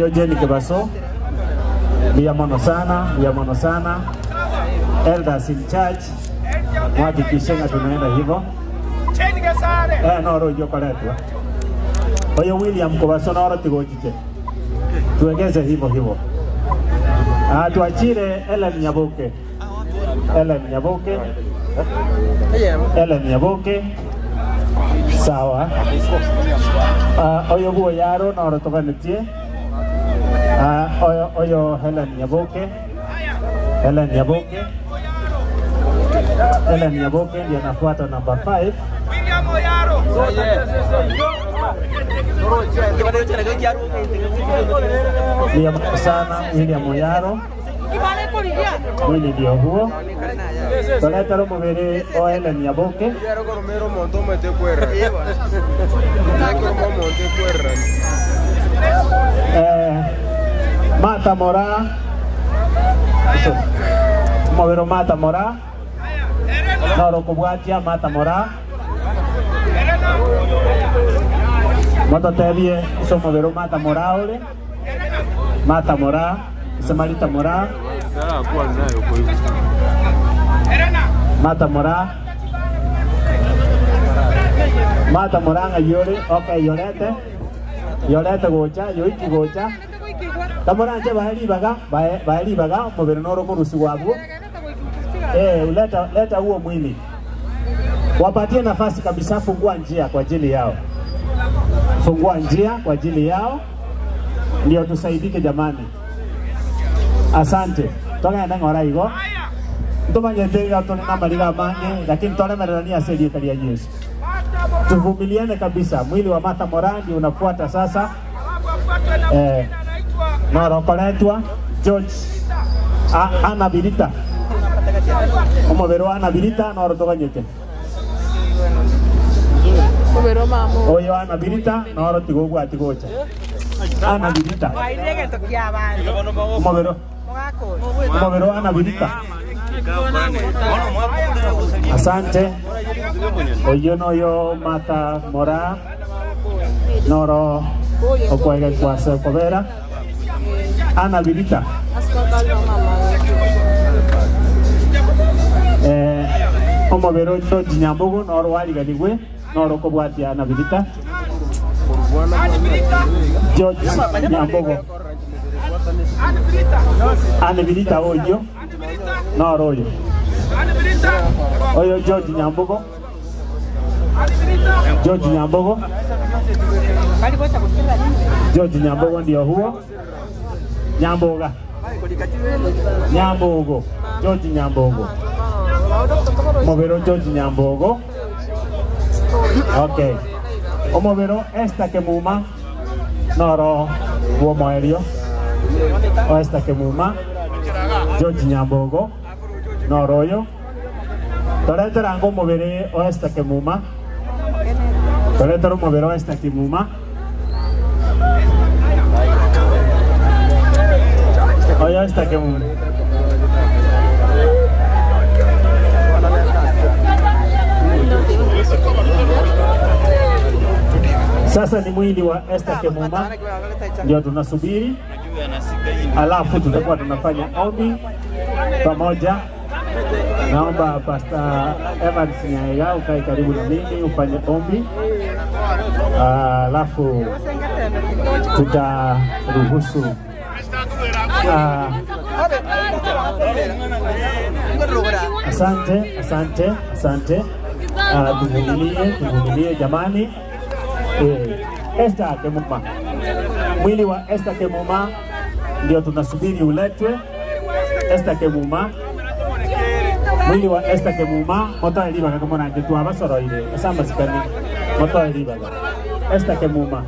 Oyo Jane Kebaso, mbuya mono sana, mbuya mono sana. Elders in church, mwahakikishe ng'a tunaenda hivyo. Eh, noro oyio okoretwa. Oyo William Kobaso noro tigochiche. Tuegeze hivyo hivyo. Ah, twachire Ellen Nyaboke. Ellen Nyaboke. Ellen Nyaboke. Sawa. Ah, oyo bwoyaro noro toganetie. Ah, oyo oyo Helen Nyaboke. Helen Nyaboke. Helen Nyaboke ndiye anafuata namba 5. William sana William Oyaro. Mwili ndio huo. Toretera omobere o Helen Nyaboke. Eh, Martha Moraa. Omobere o Martha Moraa. Noro okobwatia Martha Moraa. Mototebie ase omobere o Martha Moraa ore. Martha Moraa, ase Marita Moraa. Martha Moraa. Martha Moraa ng'ai ore? Okay, yorete. Yorete gocha, yoiki gocha. Tamoranche bae ribaga, bae, bae ribaga, omobere noro okorusigwa abwo. Eh, leta, leta huo mwili. Wapatie nafasi kabisa, fungua njia kwa ajili yao. Fungua njia kwa ajili yao ndio tusaidike jamani. Asante. Togende ng'ora igo. Ntomanyete iga tore namariga amange, lakini toremereranie ase erieta ria Yesu. Tuvumiliane kabisa. Mwili wa Martha Moraa ndio unafuata sasa. Eh, noro okoretwa George a, Anna Birita. Omobere wa Anna Birita noro toganyete. Omobere o mama oo. Oyo Anna Birita noro tiga obwati gocha. Anna Birita. Mwairire egento ki'abanto, Omobere mogakora. omobere wa Anna Birita. Asante. Oyio noyo Martha Moraa noro okoegekwa ase okobera. Anna Birita. Eh, omobere o George Nyambogo noro wariganigwe noro okobwatia Anna Birita. George Nyambogo. Anna Birita oyio noro oyo. Oyo George Nyambogo. George Nyambogo. George Nyambogo ndio huo. Nyamboga. Nyambogo. George Nyambogo. Omobere o George Nyambogo. Okay. Omobere o Esther Kemuma noro bw'omoerio. O Esther Kemuma. George Nyambogo noro oyo. Toretere ango omobere o Esther Kemuma. Toretere omobere o Esther Kimuma. Oyo Esther Kemuma. Sasa ni mwili wa Esther Kemuma ndio tunasubiri, alafu tutakuwa tunafanya ombi pamoja. Naomba Pastor Evans Nyaega ukae karibu na mimi ufanye ombi, alafu tutaruhusu ah, asante, asante, asante. Ah, tuvumilie, tuvumilie jamani. Eh, Esther Kemuma, mwili wa Esther Kemuma ndio tunasubiri uletwe. Esther Kemuma, mwili wa Esther Kemuma motoe ribaga komoranche twabasoroire ase amasikani motoe ribaga Esther Kemuma.